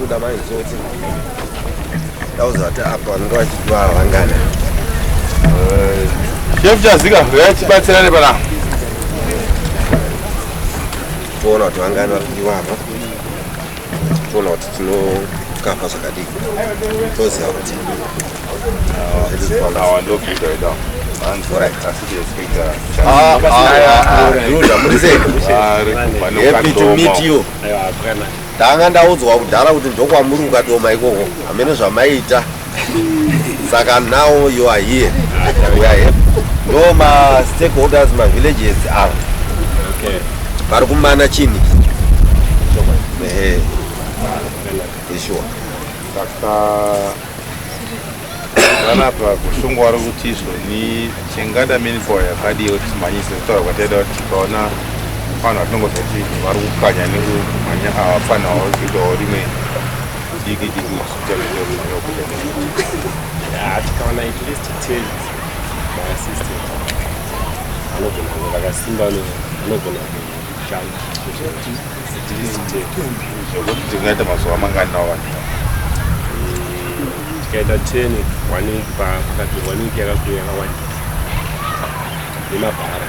Kuda manje kuti ndauza kuti apa vanenge vachidiwa vangana. Chef Chazika, regai tibatsirane panapa. Toona kuti vangani vari kudiwa apa, toona kuti tinokapa zvakadii, toziva kuti Awa ndokuita ida. Happy to meet you. Ndanga ndaudzwa kudhara kuti ndokwamuri ukadoma ikoko, hamene zvamaita. Saka now you are here. We are happy. Ndo ma stakeholders, ma villages ava. Vari kumana chini. Ehe. Sure. Saka vanapa kusungwa vari kuti izvoni chingada manpower yakadii kuti timhanyise kutaura kwataida kuti tikaona vanhu vatinongoziva kuti vari kukanya nekumhanya ava fanawo kuitawo rimwe diki diki kuti kuita. Tikaona at least 10 maassistant anogona kunge vakasimba, anogona kushanda, at least 10. Zvekuti tingaita mazuva mangani navo vanhu? Tikaita 10, one week, pakati one week yakakuya yakawandisa nemabhara.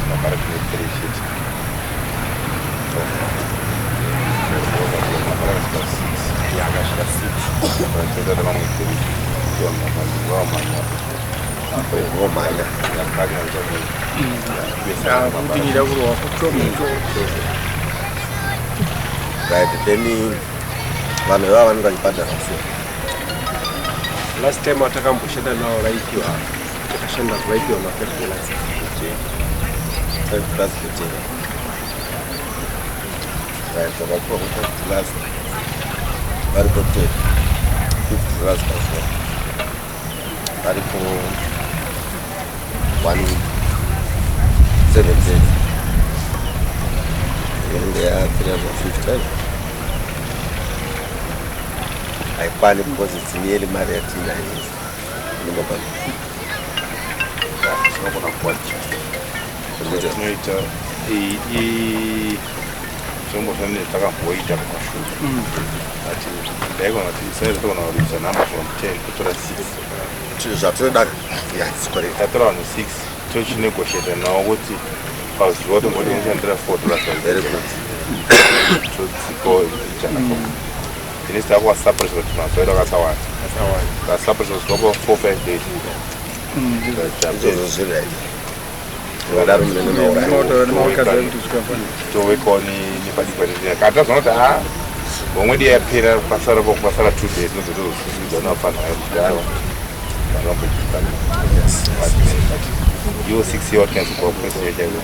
Mabhara tine three chete, mabhara akasvika six. Yakasvika six. Toita vamwe three, vamhanya. Vomhanya. Kutinida kurwa kuchomucho. Right, then vanhu ivava vanenge vachibhadhara sei? Last time watakamboshanda navo vaipiwa, takashanda vaipiwa ma$5. $5 per day. Right, vakapiwa ku $5 varipo 10, $50 pazuva, varipo one week, 7 days, inenge ya 350. Haikwani because it's nearly mari yatinayo inongobva. Tinogona kuadjusta. Tinoita zvombofanira nezvatakamboita kumashure, ati ndaigona kuti saizvatogona kuredusa number from 10 kutora 6. Zvatoda, yeah, it's correct. Tatora vanhu 6, tochinegotiata navo kuti pazuva tomboti unoshandira $4. Very good. Todzikawo ichana, then takuvasurprise kuti mazuva edu akasawanda, tasurprise kusvika pa 4 5 days. Izvozvo zviri right, ungadaro munene mauraya. Nemauraya kuti zvikafana. Towekawo nepadiki patiti kana tazoona kuti ha, homwe di yapera, pasara pasara 2 days, nozotozosusikidza navafana kuti aiwa, vanombochikana, but iwo 6 year watinyatsogwa pressure chaiko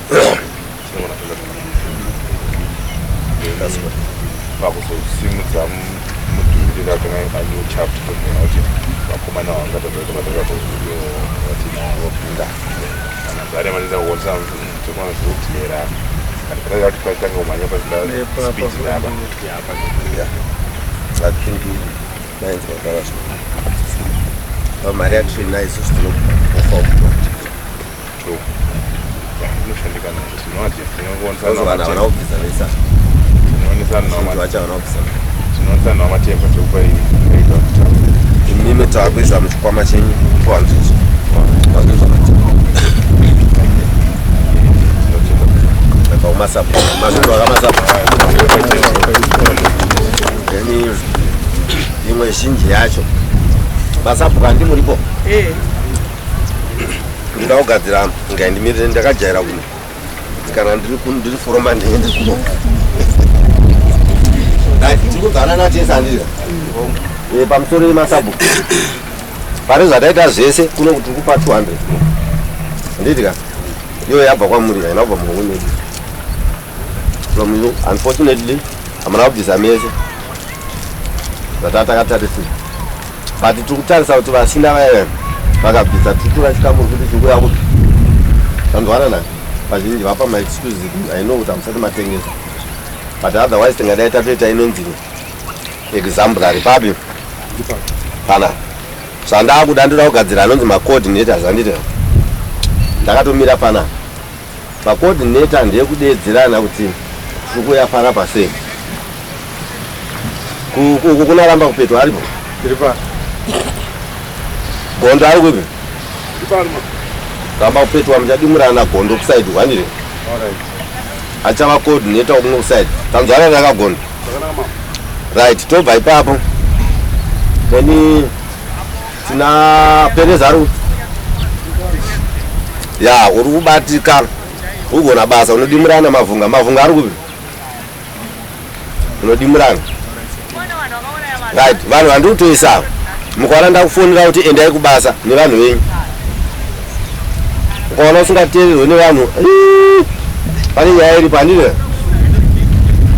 tinogona kuenda. That's good. Pakuzosimudza mudhuri ratanga a new chapter, tokuona kuti vakomana vanga tatozovatinatinavopinda kana zare matenda kuonesa tokona zvokutiyera kana pataida kuti patange kumhanya pasina speed napa. Yeah, I think mainzi vakara mari yatiri isusu tinokufa. True, inoshandika nazvo, tinoadjust. Vanhu havana kubvisa vesa. Tinoonesana. Zhinji vacho havana kubvisa. Tinoonesana navo matemba tekupa ita. Imimi taakuisa muchikwama chenyu 400 mazvinzwa matemba kumasabhu, mazvinzwa kamasabhu. Then imwe zhinji yacho masabhuku handi muripo. Ndinoda kugadzira ngaindimirire, ndakajaira kuno kana ndiri foroma ndinge ndiri kuno. Right, tiri kubvana natese handira pamusoro yemasabhuku. Pane zvataita zvese kuno kuti kupa 200. Handiti ka? Iyo yabva kwamuri, haina kubva muhomwe medu. From you, unfortunately, hamuna kubvisa mese zvatatakatarisa, but tiri kutarisa kuti vasina vaya vakabvisa, tiri chikamuri kuti tiri kuya kupi. Tanzwanana. Vazhinji vapa maexcuses. I know kuti hamusati matengesa, but otherwise tingadai tatoita inonzi exemplary papi pana. Zvandakuda, ndoda kugadzira anonzi macoordinators, handiti? Ndakatomira pana macoordinator, ndeyekudeedzerana kuti tiri kuuya panapa sei. Uku kunaramba kupetwa aripo. Tiri pa. Gondo ari kupi? Ramba kupetwa, muchadimurana. Gondo kuside, handiti? Alright. Achava coordinator wakumwe kuside. Tanzwana nakagondo. Right, tobva ipapo. Then tina Perezaru ya uri kubatika, ugona basa, unodimurana. Mavhunga, Mavhunga ari kupi? Unodimurana. Right, vanhu vandiri kutoisa, mukaona ndakufonera kuti endai kubasa nevanhu venyu, ukaona usingateererwe nevanhu, pane nyaya iripo, handiti?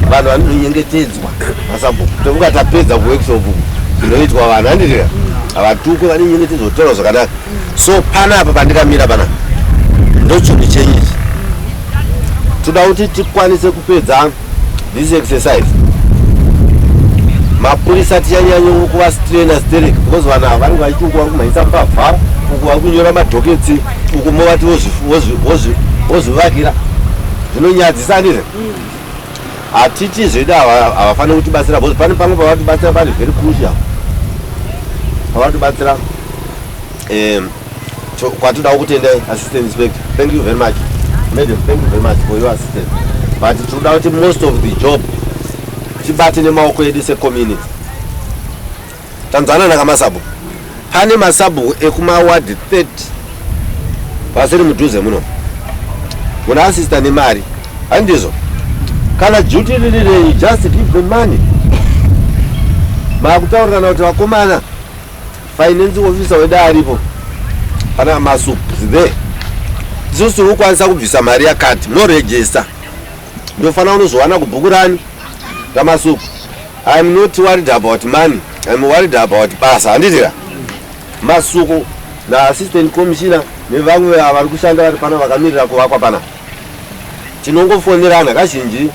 Vanhu vanonyengetedzwa masabhuku, tofunga tapedza kuworkshop zvinoitwa vanhu, handiti? Havatukwe, vanonyengetedzwa kutaura zvakanaka. So panapa pandikamira panapa ndochinhu chenyu ichi. Toda kuti tikwanise kupedza this exercise. Mapurisa tichanyanya kuvastraina sterek, because vanhu ava vanenge vachiti uku vari kumhanyisa mbavha, uku vari kunyora madockets, uku movati wozvivakira. Zvinonyadzisa, handiti? Hatiti zvedu havafaniri kutibatsira, because pane pamwe pavatibatsira pari very crucial pavatibatsira. Kwatodawo kutenda assistant inspector. Thank you very much, madam. Thank you very much for your assistance, but tinoda kuti most of the job tibate nemaoko edu secommunity. Tanzwana nakamasabhuku. Pane masabhuku ekumaward 30 vasiri mudhuze muno, muna assista nemari, handizvo? Kana duty riri renyu, just give them money. Makutaurirana kuti vakomana, finance officer wedu aripo pana Masuku there, isusu tiri kukwanisa kubvisa mari yakati, moregister, ndofanira unozowana kubhuku rani raMasuku. I'm not worried about money, I'm worried about basa, handiti ka? Masuku naassistant commissioner nevamwe vari kushanda vari pano vakamirira kuvakwa pana, tinongofonerana kazhinji.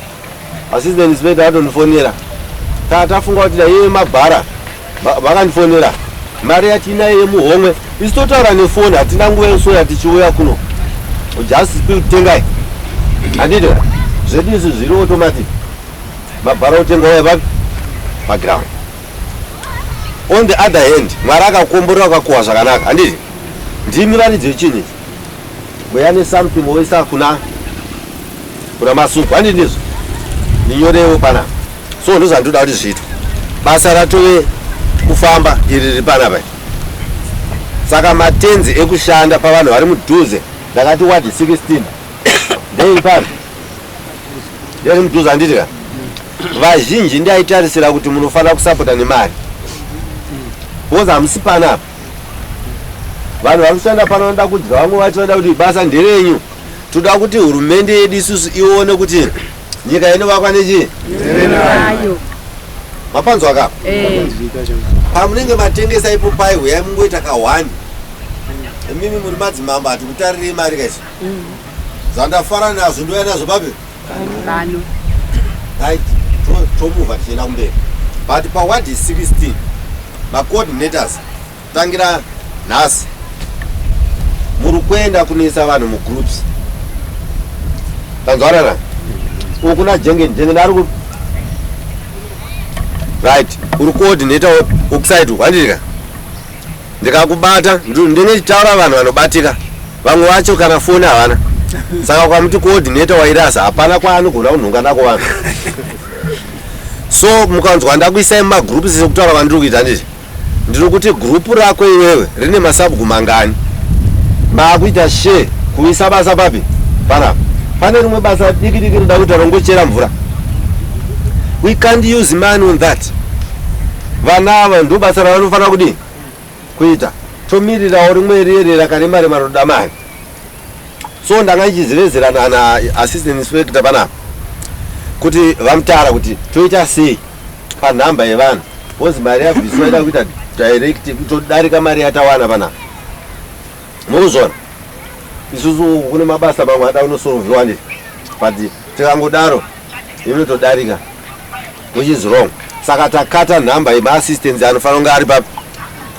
Assistant inspector atondifonera, tafunga kuti dai mabhara vakandifonera, mari yatinayo yemuhomwe isi totaura nefoni, hatina nguva yesoya tichiuya kuno, just tengai, handiti? Zvedu izvi zviri automatic, mabhara otenga uya papi paground. On the other hand, Mwari akakomborera, ukakuhwa zvakanaka, handiti? Ndimi varidzi vechinhu ichi. Uya nesomething woisa kuna Masuku, handiti? Ndizvo, ndinyorewo panapa. So ndozvandoda kuti zviitwe. Basa ratove kufamba iri riri panapa. Saka matenzi ekushanda pavanhu vari mudhuze, ndakati ward 16 ndei pano, nderi mudhuze, handiti ka? Vazhinji ndaitarisira kuti munofanira kusapota nemari, because hamusi panapa. Vanhu vari kushanda pano vanoda kudya, vamwe vacho vanoda kuti basa nderenyu. Toda kuti hurumende yedu isusu ione kuti nyika inovakwa nechii. Ayo. Mapanzwa ka? Eh. Pamunenge matengesa ipo pai, huyai mungoita ka1. Imimi muri madzimambo, hatikutarirei mari kaizvo. Zvandafara nazvo ndouya nazvo papi? Pano. Right, tomuvha tichienda kumberi. But paward 16, macoordinators, tangira nhasi muri kuenda kunoisa vanhu mugroups. Tanzwanana? Uku kuna Jengeni. Jengeni ari ku right, uri coordinator wekuside uku, handiti ka? Ndikakubata ndinechitaura vanhu vanobatika, vamwe vacho kana foni havana, saka ukamuti coordinator wairasa, hapana kwaanogona kunhonga nako vanhu. So mukanzwa ndakuisai mumagroups sekutaura kwandiri kuita, handiti? Ndiri kuti gurupu rako iwewe rine masabhuku mangani? Maakuita share kuisa basa papi panapa. Pane rimwe basa diki diki rinoda kuita rongochera mvura. We can't use money on that. Vana ava ndo basa ravanofanira kudii kuita. Tomirirawo rimwe riye rakarema rema roda mari. So ndanga ndichizevezerana na assistant inspector panapa kuti vamutara kuti toita sei panhamba yevanhu, because mari yabviswa ida kuita direct kutodarika mari yatawana panapa. Mukuzvona isusu kune mabasa mamwe ada kunosolviwa nditi, but tikangodaro inotodarika, which is wrong. Saka takata nhamba yemaassistants anofanira kunge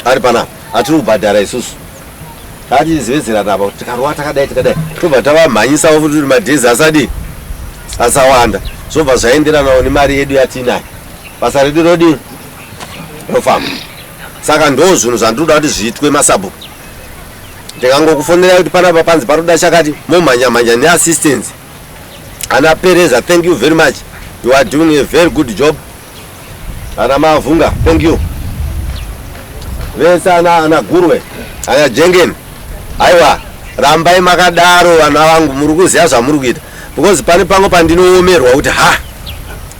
ari panapa atiri kubhadhara isusu. Tatizivezerana apa kuti tikarova takadai takadai, tobva tavamhanyisawo futi kuti madhezi asadii asawanda, zvobva zvaenderanawo nemari yedu yatinayo, basa redu rodii rofamba. Saka ndo zvinhu zvandinoda kuti zviitwe. Masabhuku, ndikangokufonera kuti panapa panzi paroda chakati, momhanya-mhanya neassistance. Ana Pereza, thank you very much, you are doing a very good job. Ana Mavhunga, thank you vese, ana Gurwe, ana Jengeni, aiwa, rambai makadaro vana vangu, muri kuziva zvamuri kuita, because pane pamwe pandinoomerwa kuti ha,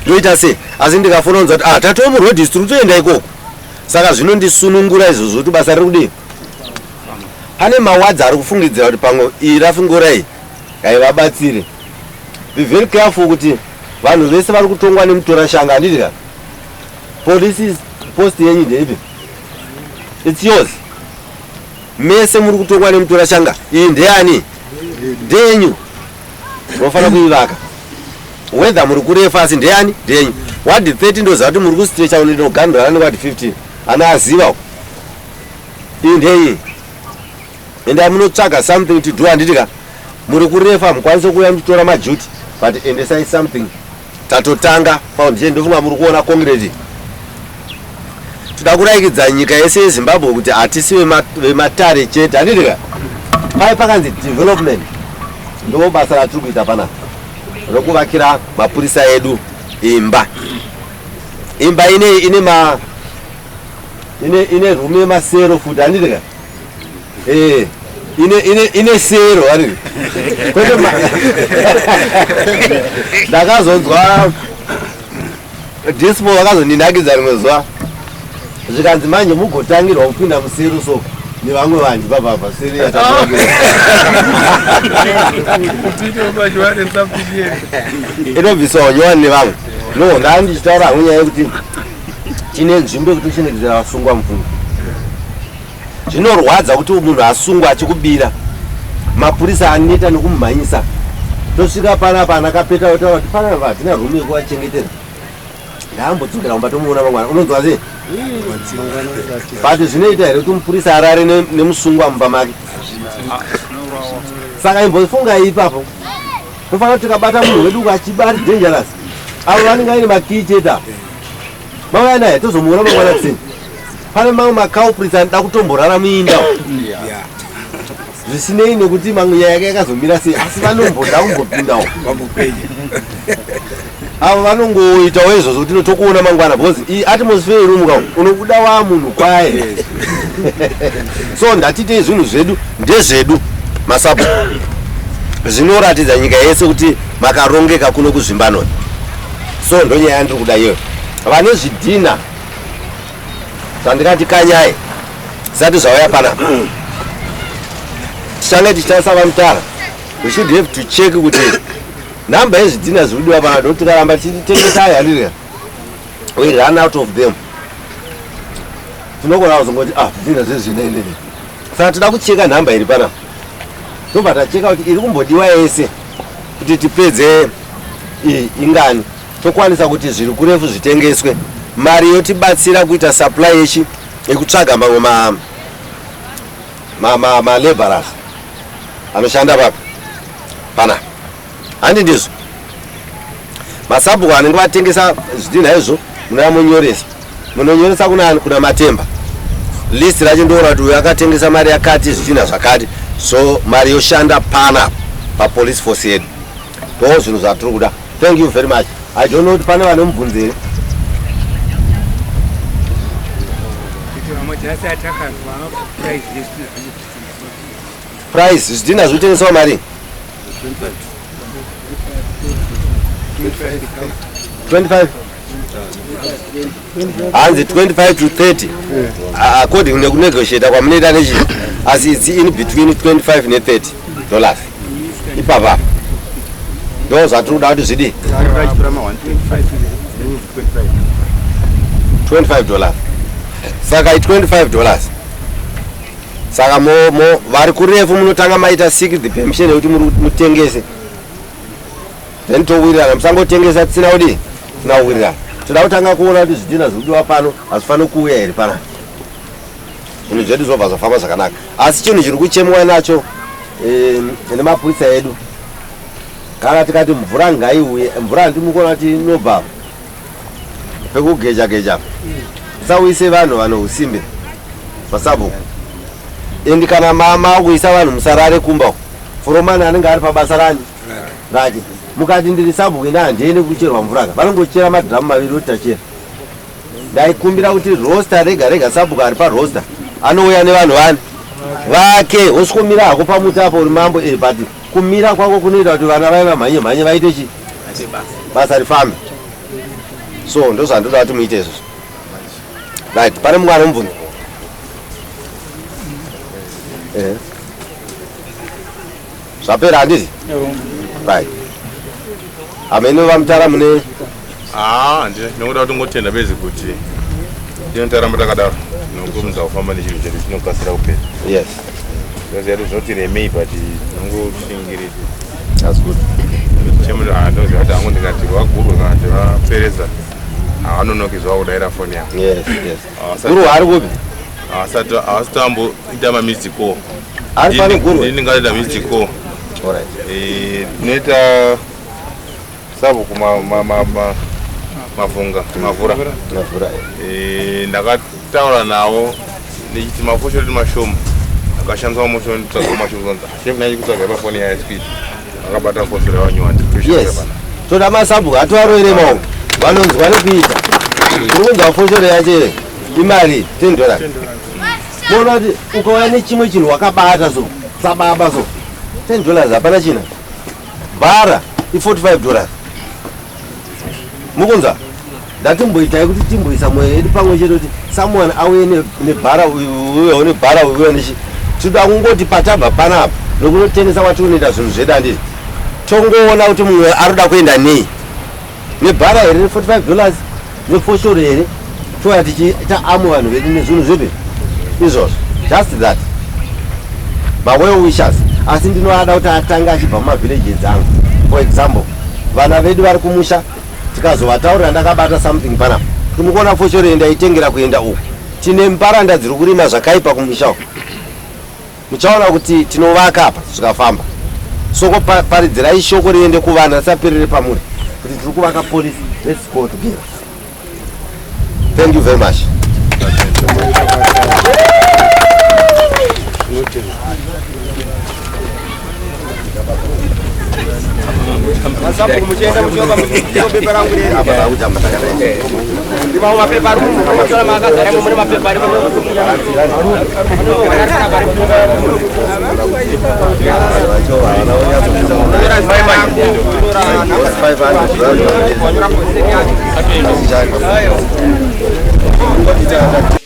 ndoita sei, asi ndikafona unzwa kuti ah, tatoo muroad, tiri kutoenda ikoko. Saka zvinondisunungura izvozvo kuti basa riri kudii. Pane mawadzi ari kufungidzira kuti pamwe iyi rafungura iyi haivabatsire. Be very careful kuti vanhu vese vari kutongwa nemutorashanga, handiti ka? Police post yenyu ndeipi? It's yours. Mese muri kutongwa nemutorashanga, iyi ndeyani? Ndeyenyu, munofanira kuivaka whether muri kurefa, asi ndeyani? Ndeyenyu. Ward 30, ndoziva kuti muri kustrecha unoganhurana neward 15, ana aziva iyi ndeyi. Endai munotsvaga something to do, handiti ka? Muri kurefa, mukwanise kuuya muchitora maduty, but endesai something. Tatotanga foundation, ndofunga muri kuona concrete. Toda kuraikidza nyika yese yeZimbabwe kuti hatisi vematare chete, handiti ka? Pai pakanzi development, ndo basa ratiri kuita panapa rokuvakira mapurisa edu imba. Imba ine ma ine room yemasero futi, handiti ka? Ine sero, handiti? Kwete ndakazonzwa dispo vakazondinakidza rimwe zuva, zvikanzi manje mugotangirwa kupinda musero so nevamwe vanhu papapa sero yataakira inobviswa nyowani nevamwe. No, ndaa ndichitaura hangu nyaya yekuti tine nzvimbo yekuti uchengetedzera vasungwa mupfungwa. Zvinorwadza kuti munhu asungwa achikubira, mapurisa aneta nekumumhanyisa, tosvika panapa ana kapeta otaura kuti panapa hatina room yekuvachengetera, ndaambodzokera kumba, tomuona mangwana. Unonzwa sei? But zvinoita here kuti mupurisa arare nemusungwa mumba make? Saka imbofungai ipapo. Tofanira kuti tikabata munhu wedu achiba ari dangerous, avo vanenge vaine makii chete avo mauya naye, tozomuona mangwana kuseni. Pane mamwe maculprits anoda kutomborara muinda, zvisinei nekuti mamwe nyaya yake yakazomira sei, asi vanomboda kumbopindawo. Avo vanongoitawo izvozvo kuti tokuona mangwana, because iyi atmosphere iri unobuda wa munhu kwaye. So ndatitei zvinhu zvedu ndezvedu masabhuku, zvinoratidza nyika yese kuti makarongeka kuno kuZvimbanoni. So ndonyaya yandiri kuda iyoyo. Vane zvidhina zvandikati kanyai zvisati zvauya panapa, tichange tichitarisa vamutara. We should have to check kuti nhamba yezvidhina zviri kudiwa panapa, nokuti tikaramba tichitengesa handiri, we run out of them. Tinogona kuzongoti ah, zvidhina zvezvina inini. Saka toda kucheka nhamba iri panapa, tobva tacheka kuti iri kumbodiwa yese kuti tipedze ingani, tokwanisa kuti zviri kurefu zvitengeswe, mari yotibatsira kuita supply yechi yekutsvaga mamwe malaborers anoshanda papi panapa, handi ndizvo? Masabhuku anenge vatengesa zvidhinha izvo, munouya monyoresa. Munonyoresa kuna kuna Matemba list racho, ndoona kuti uyu akatengesa mari yakati, zvidhinha zvakati, so mari yoshanda pana papolice force yedu. Ndo zvinhu zvatiri kuda. Thank you very much. I don't know kuti pane vane mubvunzo here. Majasi atakanzwa price yezvidhina. Price zvidhina zvinotengeswa mari 25. Hanzi 25 to 30 according nekunegotiata kwamunoita nechi, asi its in between 25 ne30 dollars ipapa. Ndo zvatiri kuda kuti zvidii. $25, saka i$25. Saka mo vari kurefu munotanga maita seek the permission yekuti mutengese, then towirirana. Musangotengesa tisina kudii, tisina kuwirirana. Toda kutanga kuona kuti zvidhina zviri kudiwa pano hazvifaniri kuuya here panapa. Zvinhu zvedu zvobva zvafamba zvakanaka. Asi chinhu chiri kuchemwa nacho nemapurisa edu, kana tikati mvura ngaiuye, mvura handimukona kuti inobva pekugeja geja. Musauyise vanhu vane usimbe pasabhuku. And kana makuisa vanhu, musarare kumba uko. Foromani anenge ari pabasa rani rake. Mukati ndiri sabhuku, ina handiende kucherwa mvura ka, vanongochera madhiramu maviri oti tachera. Ndaikumbira kuti roster rega rega, sabhuku ari paroster anouya nevanhu vani vake. Wosvikomira hako pamuti apo uri mambo, but kumira kwako kunoita kuti vana vai vamhanye mhanye vaite chi basa rifambe. So ndozvandoda kuti muite izvozvo. Right, pane mumwe anomubvunza? Zvapera handiti? Right, hamene vamutara mune. Ah, ndinoda kuti ngotenda bedzi kuti tinotaramba takadaro nokurumidza kufamba nechinhu chedu chinokasira kupera. Ndoziva kuti zvinoti remei, but tinongoshingirira. That's good. Chemuti ndoziva kuti hangu ndikati vagurwe kana kuti vapereza, havanonoki zvavo kudaira foni yavo. Yes, guru ari kupi? Havasati amboita mamissed call. Ari pano gurwe. Ini ndingatoita missed call. Alright. Tinoita sabhuku mavhunga mavhura. Mavhura. Ndakataura navo ndichiti mafoshoro mashoma akashandiswa musho, nditsvaga mashoma. Chef kutsvaga pafoni yaSpeed akabata foshoro yavanyowani. Yes, toda masabhuku ativarovere maoko vanonzwa nekuita. Uri kunzwa, foshoro yacho imari $10. Moona kuti ukauya nechimwe chinhu wakabata so sababa so, $10 hapana china. Bhara i$45. Mukunzwa, ndatimboitai kuti timboisa mwoyo yedu pamwe chete kuti someone auye nebhara, uyewo nebhara, uye nechi. Tinoda kungoti patabva panapa nokunotengesa kwatinoita zvinhu zvedu, handiti? Tongoona kuti mumwe arikuda kuenda nei, nebhara here ne$45, nefoshoro here. Touya tichiita amu vanhu vedu nezvinhu zvipi izvozvo. Just that mawell wishers, asi ndinoada kuti atange achibva mumavillages angu. For example, vana vedu vari kumusha, tikazovataurira ndakabata something panapa kuti mukuona foshoro iyi ndaitengera kuenda uku. Tine mparanda dziri kurima zvakaipa kumusha uku. Muchaona kuti tinovaka apa zvikafamba. Soko paridzirai shoko riende kuvana, risaperere pamuri, kuti tiri kuvaka police. Let's go together. Thank you very much. Masabhuku, muchienda muchiona bepa rangu reri. Apa takutamba takadai. Ndimamwe mapepa ari munotora maakazara imo, mune mapepa arimo. Vacho havana kunyatso 500 rand.